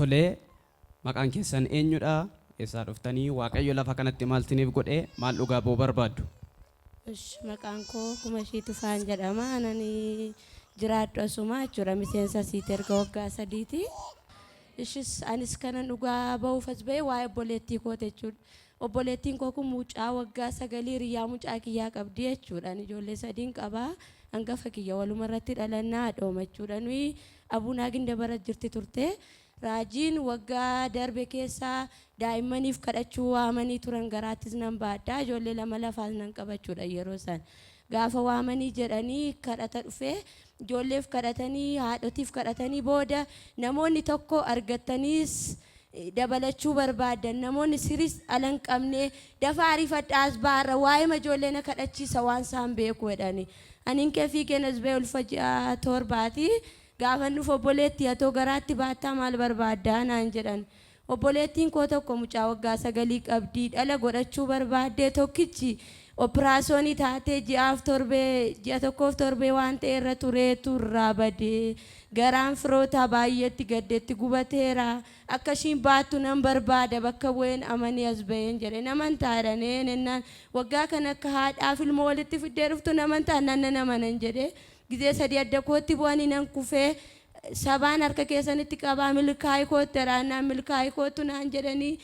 Tolee, maqaan keessan eenyudha? Eessaa dhuftanii? Waaqayyo lafa kanatti maal isiniif godhe? Maal dhugaa ba'uu barbaaddu? Ish, maqaan koo Kumashii Tufaan jedhama. Anani jiraadhu asuma jechuudha. Miseensa asiiti erga waggaa 3ti. Ishis anis kanan dhugaa ba'uuf as ba'e waa'ee obboleettii kooti jechuudha. Obboleettiin koo kun mucaa waggaa sagalii hiriyyaa mucaa kiyyaa qabdi jechuudha. Ani ijoollee sadiin qaba. Hangafa kiyya waluma irratti dhalannaa haadhooma jechuudha. Nuyi Abuunaa Gindabarat jirti turte. Raajiin waggaa darbe keessa daa'immaniif kadhachuu waamanii turan garaattis nan baadha. Ijoollee lama lafaas nan qaba jechuudha yeroo san. Gaafa waamanii jedhanii kadhata dhufe ijoolleef kadhatanii haadhotiif kadhatanii booda namoonni tokko argattaniis dabalachuu barbaaddan namoonni siris dhala hin qabne dafaa ariifadhaa as ba'aarra waa'eema ijoollee na kadhachiisa waan isaan beeku jedhani. Anin kee fiigeen as ba'e ulfa ji'a torbaati. Gaafan dhufu obboleettii atoo garaatti baattaa maal barbaaddaa naan jedhan. Obboleettiin koo tokko mucaa waggaa sagalii qabdi. Dhala godhachuu barbaaddee tokkichi opiraasoonii taatee ji'aaf torbee ji'a tokkoof torbee waan ta'e irra tureetu irraa bade. Garaan firootaa baay'ee itti gadde itti gubateera. Akka ishiin baattu nan barbaada bakka bu'een amanii as ba'een jedhe. Hin amantaa jedhan ee jennaan waggaa kana akka haadhaaf ilmoo walitti fiddee dhuftu hin amantaa jennaan nan amanan jedhe. Gizee sadii adda kootti bu'anii nan kufee sabaan harka keessanitti qabaa milkaa'i kootti jedhaannaan milkaa'i koottu naan jedhanii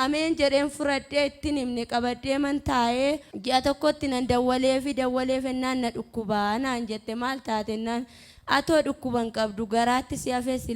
ameen jedheen furadhee ittin himne qabadheeman taa'ee ji'a tokkotti nan dawwaleefi dawwaleef ennaan na dhukkubaa naan jette maal taate ennaan atoo dhukkuba hin qabdu garaatti si hafee si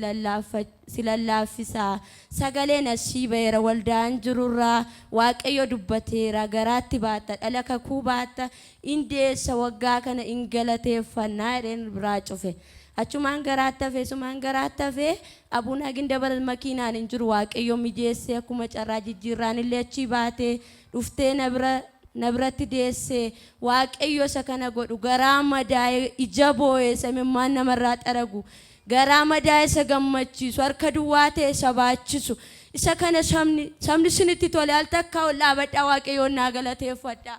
si lallaaffisa. Sagaleen as sii ba'eera waldaan jirurraa Waaqayyo dubbateera garaatti baatta dhala kakuu baatta in deessa waggaa kana in galateeffanna jedheen biraa cufe. Achumaan garaatti hafe isumaan garaatti hafe Abuunaa Gindabarat makiinaan hin jiru Waaqayyo mijeessee akkuma carraa jijjiirraan illee achii baatee dhuftee na bira na biratti deesse Waaqayyo isa kana godhu garaa madaa'e ija boo'e isa imimmaan namarraa xaragu Garaa madaa'e isa gammachiisu, harka duwwaa ta'e isa baachisu. Isa kana sabni, sabni isinitti tole al takkaa ol dhaabadhaa Waaqayyoon naa galateeffadhaa.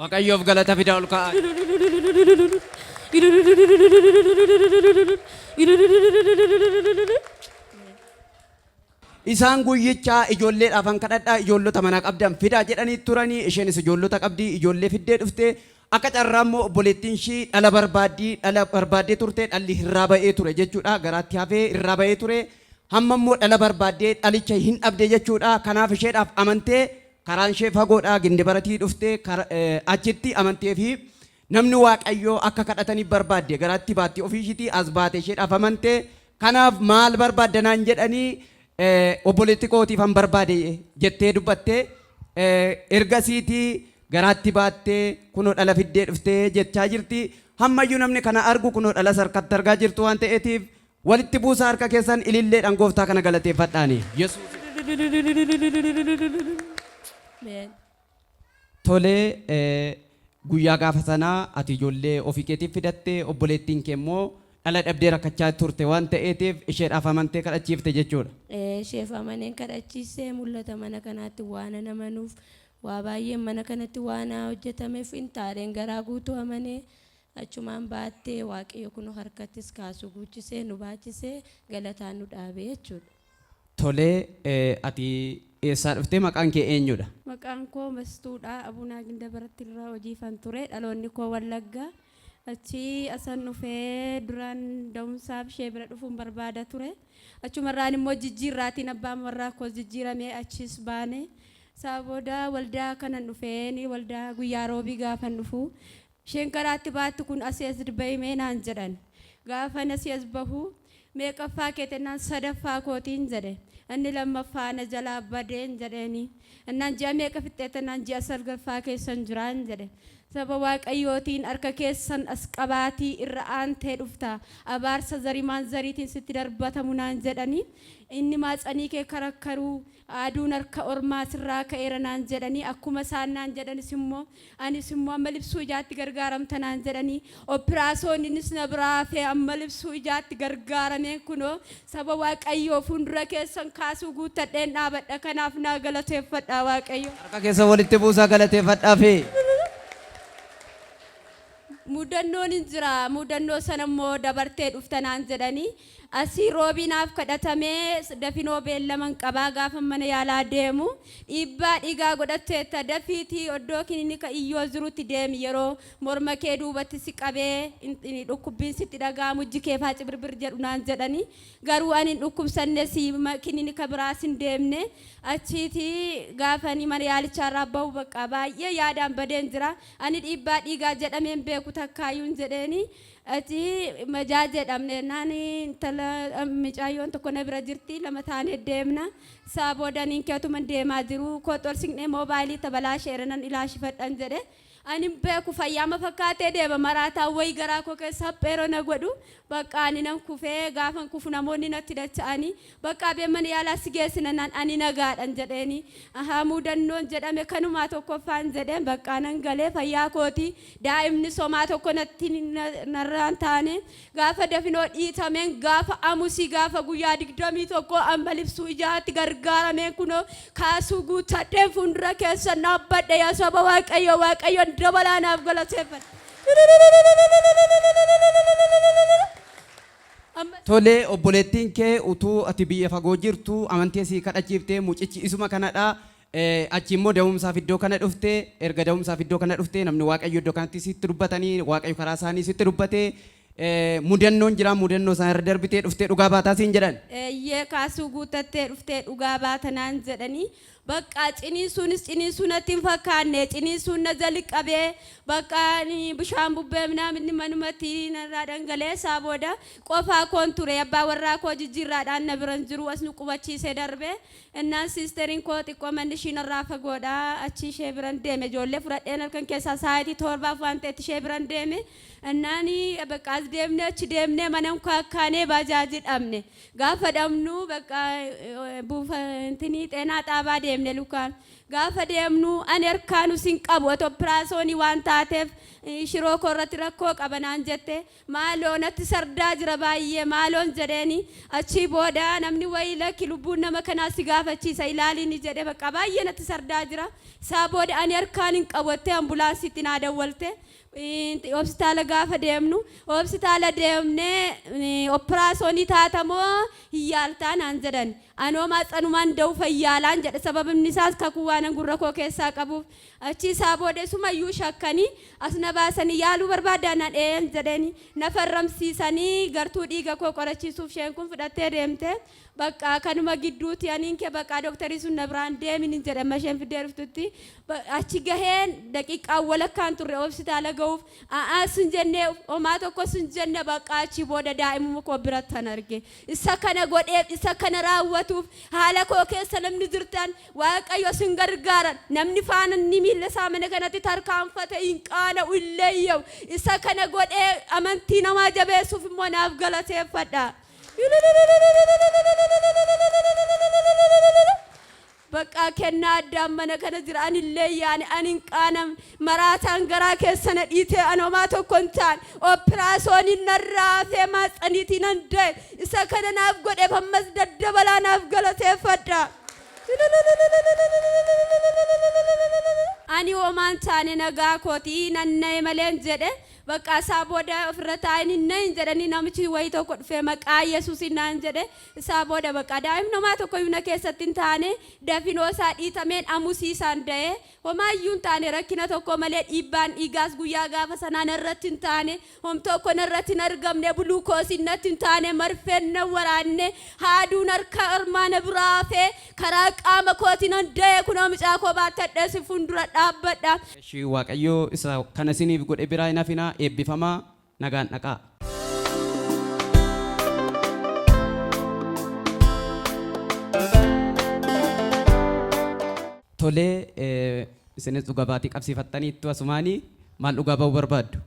Waaqayyoof galata fidaa ol ka'aa. Isaan guyyichaa ijoolleedhaafan kadhadhaa ijoollota manaa qabdan fidaa jedhanii turanii isheenis ijoollota qabdi ijoollee fiddee dhufte akka carraa immoo obboleettiin ishii dhala barbaaddii dhala barbaaddee turte dhalli irraa ba'ee ture jechuudha garaatti hafee irraa ba'ee ture hamma immoo dhala barbaaddee dhalicha hin dhabde jechuudha kanaaf isheedhaaf amantee karaan ishee fagoodha gindibaratii dhufte achitti amantee fi Namni Waaqayyoo akka kadhataniif barbaadde garaatti baatti ofii ishiitii as baate isheedhaaf amante kanaaf maal barbaadda naan jedhanii obboleetti kootiifan barbaade jettee dubbatte ergasiitii garaatti baattee kunoo dhala fiddee dhuftee jechaa jirti hammayyuu namni kana argu kunoo dhalas harkatti argaa jirtu waan ta'eetiif walitti buusaa harka keessan ililleedhaan gooftaa kana galateeffadhaani Yesuus. Ameen. Tole, guyyaa gaafa sanaa ati ijoollee ofii keetiif fidatte, obboleettiin kee immoo dhala dhabdee rakkachaa turte waan ta'eetiif isheedhaaf amantee kadhachiifte jechuudha. Ee, isheef amaneen kadhachiise. Mul'ata mana kanaatti waanan amanuuf, waa baay'een mana kanatti waan hojjetameef in taadheen garaa guutuu amanee achumaan baattee Waaqayyo kunoo harkattis kaasuu guuchisee nu baachisee galataan nu dhaabe jechuudha. Tole, ati eessaa dhufte? Maqaan kee eenyudha? Maqaan koo Mastuudha. Abuunaa Gindabaratti irra hojiifan ture. Dhaloonni koo Wallagga. Achii asan dhufee duraan da'umsaaf ishee bira dhufuun barbaada ture. Achumarraan immoo jijjiirraatiin abbaan warraa koos jijjiiramee achiis baane. Isaa booda waldaa kanan dhufeen waldaa guyyaa roobii gaafan dhufu Isheen karaatti baattu kun asii as bahi mee naan jedhan. Gaafan asii as bahu meeqaffaa keeti jennaan sadaffaa kootiin jedhe. Inni lammaffaa na jalaa badeen jedheeni. Jennaan ji'a meeqa fixxeetta jennaan ji'a salgaffaa keessan jiraan jedhe. Saba Waaqayyootiin harka keessan as qabaatii irra aantee dhufta. Abaarsa zarimaan zariitiin sitti darbatamu naan jedhani. Inni maatsanii kee karakkaruu Aaduun harka ormaa sirraa ka'eera naan jedhanii akkuma isaan naan jedhanis immoo anis immoo amma libsuu ijaatti gargaaramta naan jedhanii oppiraasooniinis na biraa hafee amma libsuu ijaatti gargaarameen kunoo saba Waaqayyoo fuuldura keessan kaasuu guuttadheen dhaabadha kanaaf naa galateeffadhaa Waaqayyo. Harka keessan walitti buusaa galateeffadhaafi. Mudannoon hin jira. Mudannoo sana immoo dabartee dhufta naan jedhanii. Asii roobii naaf kadhatamee dafinoo beellaman qabaa gaafa mana yaalaa deemu dhiibbaa dhiigaa godhatteetta dafiitii oddoo kilinika iyyoo jirutti deemi yeroo morma kee duubatti si qabee dhukkubbiin sitti dhaga'amu ijji kee faa cibirbir jedhu naan jedhanii garuu ani hin dhukkubsanne si kilinika biraas hin deemne achiitii gaafa ani mana yaalichaarraa bahu bakka baay'ee yaadaan badeen jira ani dhiibbaa dhiigaa jedhameen beeku takkaayyuun jedheeni achi majaa jedhamne naan intala micaayyoon tokko na bira jirti lama taanee deemna isaa booda aniin keetuman deemaa jiru kooxool siqnee moobaayilii tabalaa sheeranan ilaashifadhan jedhe ani hin beeku fayyaama fakkaatee deema maraataa wayii garaa koo keessa hapheeroo na godhu bakka ani nan kufee gaafan kufu namoonni natti dacha'anii bakka abee mana yaalaa si geessina naan ani nagaadhan jedheeni ahaa mudannoon jedhame kanumaa tokkoffaan jedheen bakka nan galee fayyaa kooti daa'imni somaa tokko natti narraan taane gaafa dafinoo dhiitameen gaafa amusii gaafa guyyaa 21 amma libsuu ijaatti gargaarameen kunoo kaasuu guuttadheen fuuldura keessan dhaabbadhe yaa saba Waaqayyo Waaqayyoon dabalaa naaf galateeffadha. Tolee obboleettiin kee utuu ati biyya fagoo jirtu amantee sii kadhachiiftee mucichi isuma kanadha. Achi immoo da'umsaaf iddoo kana dhufte erga da'umsaaf iddoo kana dhufte namni Waaqayyo iddoo kanatti sitti dubbatanii Waaqayyo karaa isaanii sitti dubbate mudannoon jira mudannoo isaan irra darbitee dhuftee dhugaa baataa siin jedhan. Eeyyee kaasuu guuttattee dhuftee dhugaa baata naan jedhanii bakka ciniinsuunis ciniinsuu natti hin fakkaanne ciniinsuun na jali qabee bakka bishaan bubbee minaaminni manumatti narraa dhangala'ee isaa booda qofaa koon ture abbaa warraa koo jijjiirraadhaan na biran jiru as nu qubachiisee darbe innaan siisteriin koo xiqqoo manni ishii narraa fagoodha achi ishee biran deeme ijoollee fudhadheen halkan keessaa sa'aatii 7f waan ta'etti ishee biran deeme innaan bakka as deemnee achi deemnee mana kaakkaanee baajaajii dhabne gaafa dhabnu bakka buufantinii xeenaa xaabaa deemne lukaan gaafa deemnu ani harkaanu sin qabu otoo piraasoonii waan taateef shiroo koo irratti rakkoo qaba naan jette maaloo natti sardaa jira baay'ee maaloon jedheeni achii booda namni wayii lakki lubbuun nama kanaa si gaafachiisa ilaaliini jedhe bakka baay'ee natti sardaa jira isaa booda ani harkaan hin qabu jettee ambulaansiitti naa dawwalte hospitaala gaafa deemnu hospitaala deemnee operaasyoonii taatamoo hin yaaltaa naan jedhan anoo maaxanumaan da'u fayyaalaan jedhe sababni isaas kakuu waan gurra koo keessaa qabuuf achi isaa booda isumayyuu shakkanii as na baasanii yaaluu barbaadaa naan een jedheeni na farramsiisanii gartuu dhiiga koo qorachiisuuf isheen kun fudhattee deemte bakka kanuma gidduutti aniin kee bakka dooktarii sun na biraan deemin hin jedhe amma isheen fiddee dhuftutti achi gaheen daqiiqaa walakkaan turre hospitaala ga'uuf a'aa sin jennee homaa tokko sin jenne bakka achi booda daa'imuma koo birattan arge isa kana godheef isa kana raawwatuuf haala koo keessa namni jirtan Waaqayyo sin gargaaran namni faana inni miilla isaa mana kanatti tarkaanfate hin qaana'u hin leeyya'u isa kana godhee amantii namaa jabeessuuf immoo naaf galateeffadha. Bakka kennaa addaan mana kana jira ani illee yaani ani hin qaanamne maraataan garaa keessa na dhiitee ani homaa tokko hin taane opiraasooniin narraa hafee maatsaniitii nan da'e isa kana naaf godheef ammas daddabalaa naaf galateeffadha. Ani homaan taane nagaa kootii nan na'e maleen jedhe bakka isaa booda ofirra taa'in hin na'in jedhanii namichi wayii tokko dhufee maqaa Yesuusiin naan jedhe isaa booda bakka daa'imni homaa tokko iyyuu na keessatti hin taane dafinoo isaa dhiitameen amusiisaan da'e homaa iyyuu hin taane rakkina tokko malee dhiibbaan dhiigaas guyyaa gaafa sanaa narratti hin taane hom tokko narratti hin argamne guluukoosiin natti hin taane marfeen na waraanne haaduun harka armaa na biraa hafee karaa qaama kootiin nan da'e kunoo mucaa koo baattadhee si fuuldura dhaabbadha. Eshi Waaqayyo isa kana isiniif godhe biraa hin hafinaa eebbifamaa nagaan dhaqaa. Tolee isinis dhuga baatii qabsiifattaniittu asumaanii maal dhugaa ba'uu barbaaddu?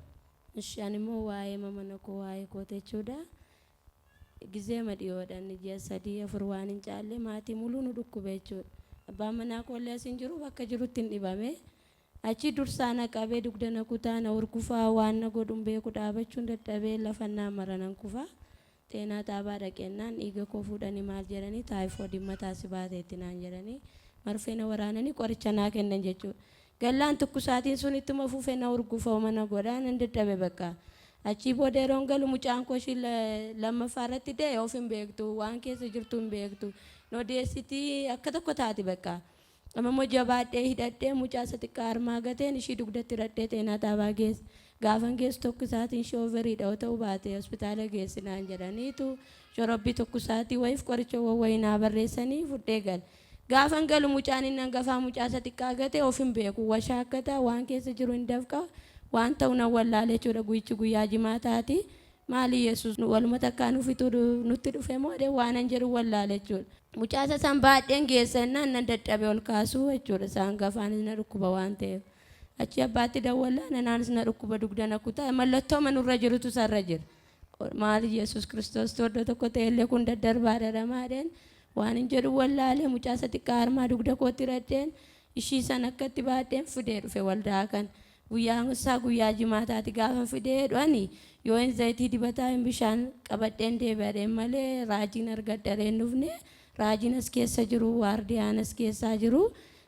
Ishi ani immoo waa'ee mana koo waa'ee kooti jechuudha. Gizeema dhiyoodhaan ji'a 3 4 waan hin caalle maatii muluu nu dhukkube jechuudha. Abbaan manaa koollee as hin jiru bakka jirutti hin dhibame. Achi dursaa na qabee dugda na kutaa na hurgufaa waan na godhu hin beeku dhaabachuun dadhabee lafa naa mara nan kufa. Xeenaa xaabaa dhaqeennaan dhiiga koo fuudhanii maal jedhanii taayifoodiin mataa si baateetti naan jedhanii marfee na waraananii qoricha naa kennan jechuudha. Gallaan tukkusaatiin sun ittuma fufee na urgufa mana godha nan dadhabe bakka. Achii booda yeroon galu mucaan koo ishii lammaffaa irratti da'e of hin beektu waan keessa jirtu hin beektu. Nodeessitii akka tokko taati bakka. Amma immoo jabaadhee hidhadhee mucaa isa xiqqaa harmaa gateen ishii dugdatti hidhadhee xeenaa xaabaa geesse. Gaafan geessu tokkisaatiin ishee overiidha yoo ta'u baate hospitaala geessi naan jedhaniitu shorobbii tokkisaatii wayiif qoricha wayii naa barreessanii fudhee gale. Gaafan galu mucaan inni hangafaa mucaa isa xiqqaa gate of hin beeku washaakkata waan keessa jiru hin dafqa waan ta'u nan wallaale jechuudha guyyichi guyyaa jimaataati. Maali Yesuus waluma takkaa nu fixuu nutti dhufe moo jedhee waanan jedhu wallaale jechuudha. Mucaa isa san baadheen geessa jennaan nan dadhabe ol kaasuu jechuudha. Isa hangafaanis na dhukkuba waan ta'eef. Achii abbaatti dawwallaan anaanis na dhukkuba dugda na kutaa mallattoo manurra jirutu isarra jira. Maali Yesuus Kiristoos iddoo tokko ta'ellee kun daddarbaadha dhamaadheen waan hin jedhu wallaalee mucaa isa xiqqaa harmaa dugda kootti hidhadheen ishii san akkatti baadheen fidee dhufe waldaa kan. Guyyaan isaa guyyaa jimaataati gaafa fidee dhufani yoo hin zayitii dibataa hin bishaan qabadheen deebi'adheen malee raajiin argadhareen dhufne raajiin as keessa jiru waardiyaan as keessaa jiru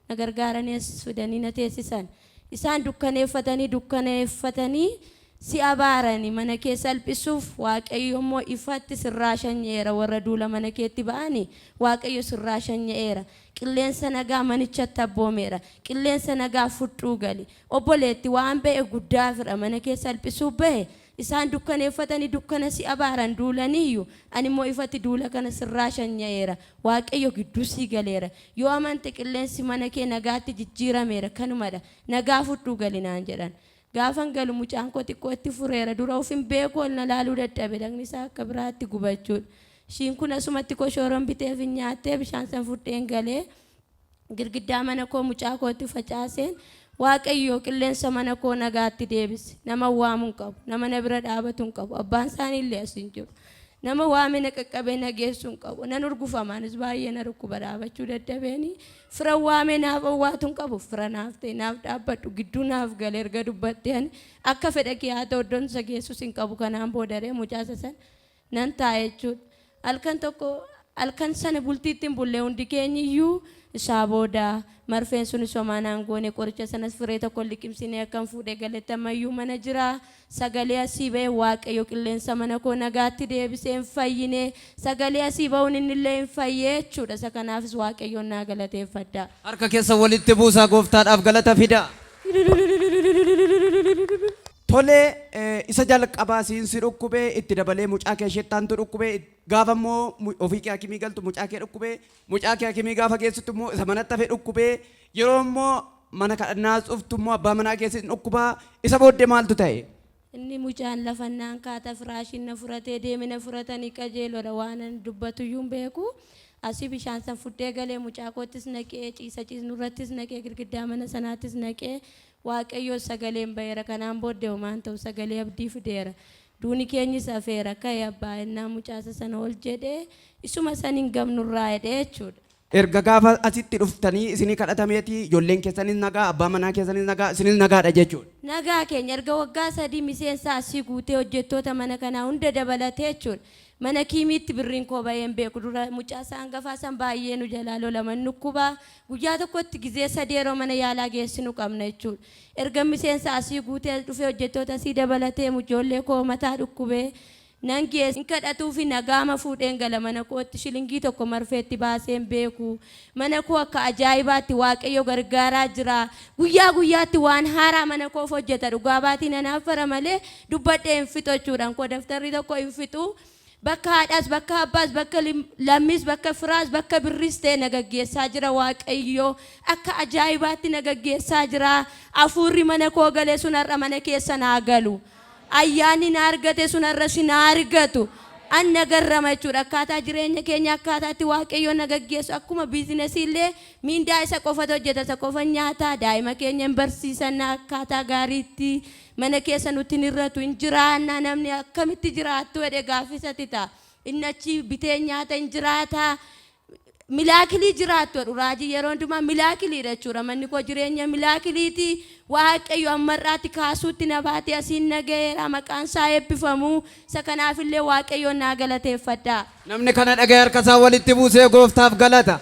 na gargaaranii as fidanii na teessisan. Isaan dukkaneeffatanii dukkaneeffatanii si abaarani mana kee salphisuuf Waaqayyo immoo ifatti sirraa shanya'eera warra duula mana keetti ba'ani Waaqayyo sirraa shanya'eera qilleensa nagaa manichatti abboomeera qilleensa nagaa fudhuu gali obboleetti waan ba'e guddaa fira mana kee salphisuuf ba'e isaan dukkaneeffatanii dukkana si abaaran duulaniiyyu ani immoo ifatti duula kana sirraa shanya'eera Waaqayyo gidduu sii galeera yoo amante qilleensi mana kee nagaatti jijjiirameera kanumadha nagaa fudhuu gali naan jedhan. Gaafan galu mucaan koo xiqqoo itti fureera dura of hin beeku ol na laaluu dadhabe dhagni isaa akka biraatti gubachuudha. Ishiin kun asumatti koshooroon biteef hin nyaattee bishaan san fudheen galee girgiddaa mana koo mucaa kootti facaaseen Waaqayyo qilleensa mana koo nagaatti deebisi. Nama waamu hin qabu. Nama na bira dhaabatu hin qabu. Abbaan isaanii illee as hin jiru. Nama waame na qaqqabee na geessu hin qabu. Nan urgufama anis baay'ee na dhukkuba dhaabachuu dadhabeeni. Fira waame naaf owwaatu hin qabu. Fira naaf ta'e naaf dhaabbadhu gidduu naaf gale erga dubbattee ani akka fedha kee haa ta'u iddoon isa geessus hin qabu kanaan boodaree mucaa isa sana nan taa'e jechuudha. Halkan tokko halkan sana bultiitti hin bulle hundi keenyiyyuu isaa booda marfeen sunis homaa naan goone qoricha sanas firee tokko liqimsinee akkan fuudhee galetti ammayyuu mana jira. Sagalee asii ba'e Waaqayyo qilleensa mana koo nagaatti deebisee hin fayyine. Sagalee asii ba'uun innillee hin fayyee jechuudha. Isa kanaafis Waaqayyoon naa galateeffadha. Harka keessa walitti buusaa gooftaadhaaf galata fidaa. Tole isa jalqabaa siin si dhukkube itti dabalee mucaa kee isheettaantu dhukkube gaafa immoo ofii kee hakimii galtu mucaa kee dhukkube mucaa kee hakimii gaafa geessitu immoo isa manatti hafe dhukkube yeroo immoo mana kadhannaa cuftu immoo abbaa manaa keessi dhukkubaa isa booddee maaltu ta'e? Inni mucaan lafannaan kaata firaashiin na furatee deeme na furatanii qajeelodha waan ani dubbatuyyuu hin beeku. Asii bishaan san fudhee galee mucaa koottis naqee ciisa ciisnurrattis naqee girgiddaa mana sanaattis naqee Waaqayyoo sagaleen ba'eera kanaan booddee homaa hin ta'u sagalee abdii fideera. Duuni keenyis hafeera ka'e abbaa ennaa mucaasa sana ol jedhee isuma san hin gamnurraa jedhee jechuudha. Erga gaafa asitti dhuftanii isinii kadhatameetii ijoolleen keessanis nagaa, abbaa manaa keessanis nagaa, isinis nagaadha jechuudha. Nagaa keenya erga waggaa 3 miseensa asii guutee hojjettoota mana kanaa hunda dabalatee jechuudha. Mana kiimiitti birriin koo bahee hin beeku dura mucaa isaa hangafaa san baay'ee nu jalaa lola man dhukkuba guyyaa tokkotti gizee 3 yeroo mana yaalaa geessinu qabna jechuudha. Erga miseensa asii guutee as dhufee hojjettoota asii dabalatee ijoollee koo mataa dhukkubee nan geessa hin kadhatuufi nagaama fuudheen gala mana kootti shilingii tokko marfeetti baasee hin beeku. Mana koo akka ajaa'ibaatti Waaqayyo gargaaraa jira. Guyyaa guyyaatti waan haaraa mana koof hojjeta. Dhugaa baatii nan affara malee dubbadhee hin fixu jechuudha. Koo daftarri tokko hin fixu. Bakka haadhaas, bakka abbaas, bakka lammiis, bakka firaas, bakka birriis ta'e na gaggeessaa jira Waaqayyo. Akka ajaa'ibaatti na gaggeessaa jira. Hafuurri mana koo gale sun har'a mana keessa naa galu. Ayyaanni na argate sun har'a isin haa argatu. An na garrama jechuudha. Akkaataa jireenya keenya akkaataa itti Waaqayyo na gaggeessu akkuma biizinasii illee miindaa isa qofatu hojjeta isa qofa nyaata daa'ima keenya hin barsiisanna akkaataa gaariitti mana keessa nutti hin hir'atu hin jiraanna namni akkamitti jiraattu jedhe gaaffisatti ta'a. Inni achi bitee nyaata hin jiraata. Milaakilii jiraattu jedhu raajii yeroo hundumaa milaakiliidha jechuudha. Manni koo jireenya milaakiliiti. Waaqayyo amma har'aatti kaasuutti na baatee asiin na ga'eera. Maqaan isaa eebbifamu. Isa kanaafillee Waaqayyoon naa galateeffadha. Namni kana dhaga'e harka isaa walitti buusee gooftaaf galata.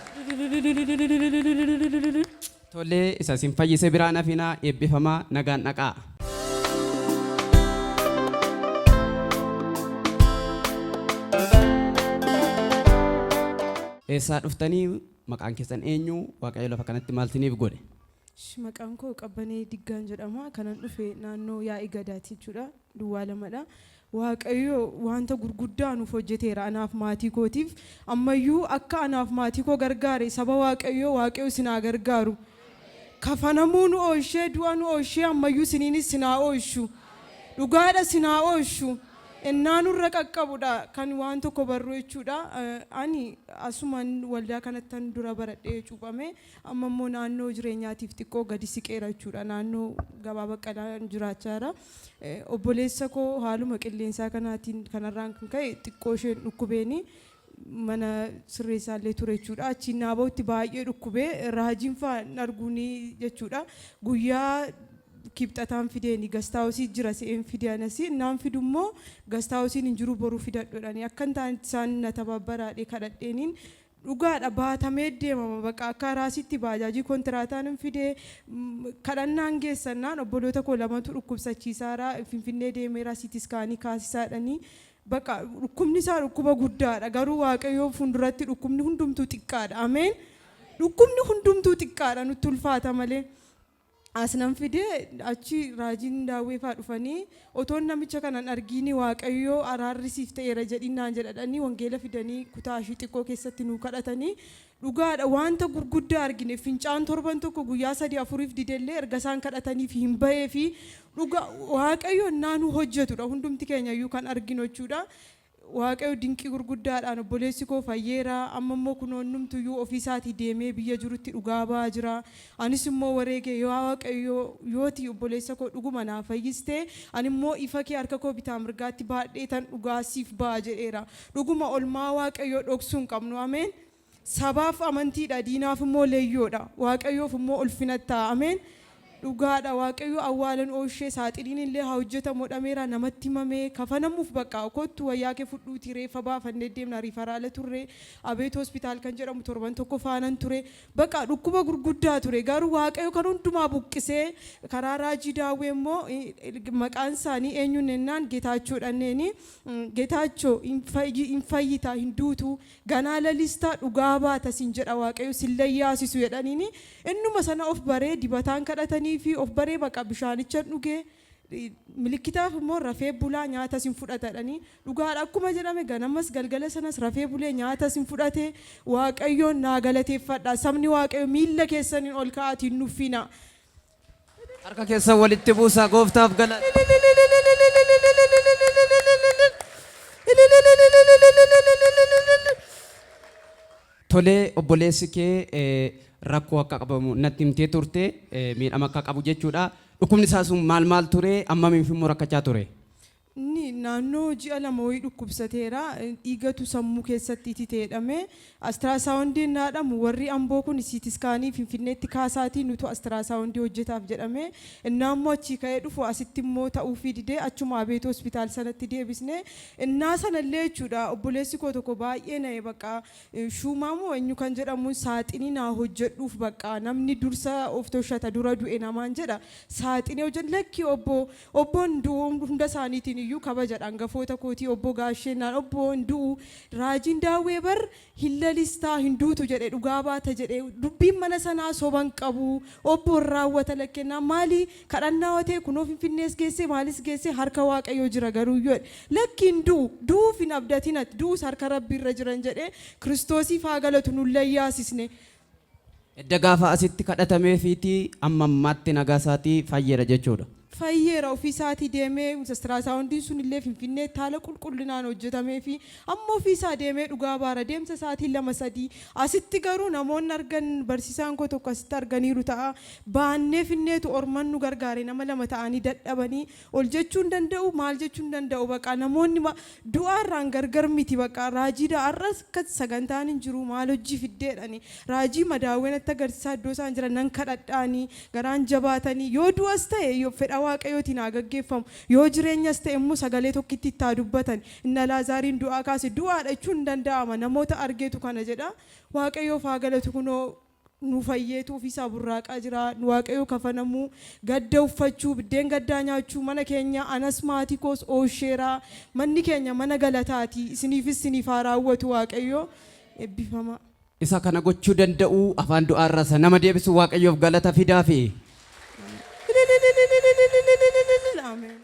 Tolee, isa isin fayyise biraan hafinaa eebbifamaa nagaan dhaqaa. Eessaa dhuftanii maqaan keessan eenyu Waaqayyo lafa kanatti maal isiniif godhe? Maqaan koo Qabbanee Diggaan jedhama. Kanan dhufe naannoo Yaa'ii Gadaati jechuudha. Duwwaa lamadha. Waaqayyo wanta gurguddaa nuuf hojjeteera anaaf maatii kootiif. Ammayyuu akka anaaf maatii koo gargaare saba Waaqayyoo Waaqayyo isin haa gargaaru. Kafanamuu nu oolchee du'a nu oolchee ammayyuu isiniinis isin haa oolchu. Dhugaadha isin haa oolchu. Ennaa nurra qaqqabudha kan waan tokko barru jechuudha. Ani asuman waldaa kanattan dura baradhee cuuphame. Amma immoo naannoo jireenyaatiif xiqqoo gadi siqeera jechuudha. Naannoo gabaa baqqalaan jiraachaa jira. Obboleessa koo haaluma qilleensaa kanaatiin kanarraan kan ka'e xiqqoo isheen dhukkubeeni mana sirreessaallee ture jechuudha. Achiin naa bahutti baay'ee dhukkubee raajiin fa'aa hin arguuni jechuudha. Guyyaa kibxataan fideeni gastaawusii jira se'een fide anasi naan fidu immoo gastaawusiin hin jiru boru fidadhu jedhanii akka hin taanetti isaan na tababbaraadhe kadhadheeniin dhugaadha baatamee deemama baqa akka raasitti baajaajii kontiraataan hin fide kadhannaan geessannaan obboloota koo lamatu dhukkubsachiisaara Finfinnee deemeera CT scan kaasisaadhanii baqa dhukkubni isaa dhukkuba guddaadha garuu Waaqayyoo fuulduratti dhukkubni hundumtuu xiqqaadha ameen dhukkubni hundumtuu xiqqaadha nutti ulfaata malee. As nan fide achi raajiin daawwee faa dhufanii otoon namicha kanan argiini Waaqayyoo araarri siif ta'eera jedhiin naan jedhadhanii wangeela fidanii kutaa ishii xiqqoo keessatti nuu kadhatanii dhugaadha wanta gurguddaa argine fincaan torban tokko guyyaa sadii afuriif didellee erga isaan kadhataniif hin ba'ee fi dhuga Waaqayyo naanuu hojjetudha hundumti keenya iyyuu kan arginu jechuudha. Waaqayyo dinqii gurguddaadhaan obboleessi koo fayyeera. Amma immoo kunoo innumtuyyuu ofii isaatii deemee biyya jirutti dhugaa ba'aa jira. Anis immoo wareege yaa Waaqayyo yooti obboleessa koo dhuguma naa fayyiste ani immoo ifa kee harka koo bitaa mirgaatti baadheetan dhugaa siif ba'a jedheera. Dhuguma olmaa Waaqayyoo dhoksuu hin qabnu. Ameen. Sabaaf amantiidha, diinaaf immoo leeyyoodha. Waaqayyoof immoo ulfina ta'a. Ameen. Dhugaadha Waaqayyo awwaalan ooshee saaxiniin illee haa hojjetamu jedhameera namatti himamee kafanamuuf bakka kottu wayyaa kee fudhuutii reeffa baafannee deemna referral turre Abeet hospital kan jedhamu torban tokko faanan ture bakka dhukkuba gurguddaa ture garuu Waaqayyo kan hundumaa buqqisee karaa raajii daawwee immoo maqaan isaanii eenyuun ennaan Getaachoo dhanneeni Getaachoo hin fayyita hin duutu Ganaa lalistaa dhugaa baata siin jedha Waaqayyo sin layyaasisu jedhaniini innuma sana of baree dibataan kadhataniifi of baree baqa bishaanichan dhugee milikkitaaf immoo rafee bulaa nyaata sin fudhata jedhanii dhugaadha akkuma jedhame ganamas galgala sanas rafee bulee nyaata sin fudhate Waaqayyoon naa galateeffadha sabni Waaqayyo miilla keessaniin ol ka'aatiin nuffina. Harka keessan walitti buusaa gooftaaf galata. Tolee obboleessi kee rakkoo akka qabamu natti himtee turte miidhama akka qabu jechuudha. Dhukkubni isaa sun maal maal ture ammamiif immoo rakkachaa ture? Inni naannoo ji'a 2 wayii dhukkubsateera. Dhiigatu sammuu keessatti itite jedhame. Astraasaawundii ennaa jedhamu warri Amboo kun siitiskaanii Finfinneetti kaasaatii nutu astraasaawundii hojjetaaf jedhame. Ennaa immoo achii ka'ee dhufu asitti immoo ta'uufii didee achuma Abeet Hospitaal sanatti deebisne. Ennaa sanallee jechuudha obboleessi koo tokko baay'ee na'e bakka Shuumaa moo eenyu kan jedhamuun saaxinii naa hojjedhuuf bakka namni dursa of toshata dura du'e namaan jedha. Saaxinii hojjedhu lakki obbo Obboon du'uu hunda isaaniitiin iyyuu kabajadha angafoota kootii obbo Gaashee naan obbo hin du'u raajiin Daawwee bar hin lalistaa hin duutu jedhe dhugaa baata jedhe dubbiin mana sanaa soba hin qabu obbo hin raawwata lakkennaa maali kadhannaa watee kunoo Finfinnees geessee maalis geessee harka Waaqayyoo jira garuu iyyuu jedhe lakki hin du'u du'uuf hin abdatin ati du'us harka Rabbii irra jiran jedhee Kiristoosiif haa galatu nun layyaasisne. Edda gaafa asitti kadhatameefiitii amma ammaatti nagaa isaatii fayyeera jechuudha. Fayyeera ofii isaatii deemee astraasaawundiin sun illee Finfinneetti haala qulqullinaan hojjetameefi amma ofii isaa deemee dhugaa baara deemsa isaatii 2 3 asitti garuu namoonni argan barsiisaan koo tokko asitti arganiiru ta'a baannee finneetu orman nu gargaare nama lama ta'anii dadhabanii Ol jechuu hin danda'u, maal jechuu hin danda'u baqa namoonni du'aa irraan gargar miti baqa raajiidha har'as akka sagantaan hin jiru maal hojii fiddeedhani raajii madaawwee natti agarsiisaa iddoo isaan jiran nan kadhadhaani garaan jabaatanii yoo du'as ta'e yoo fedha waaqayyootiin haa gaggeeffamu yoo jireenyas ta'e immoo sagalee tokkitti itti haa dubbatan inni Alaazaariin du'aa kaase du'aadha jechuun hin danda'ama namoota argeetu kana jedha waaqayyoof haa galatu kunoo. Nu fayyeetu ofiisaa burraaqaa jira. Waaqayyo kafanamuu, gadda uffachuu, biddeen gaddaa nyaachuu mana keenya anas maatii koos oosheera. Manni keenya mana galataati. Isiniifis isiniif haa raawwatu Waaqayyo. Eebbifama. Isa kana gochuu danda'u afaan du'aarraa isa nama deebisu Waaqayyoof galata fidaafi. Ameen.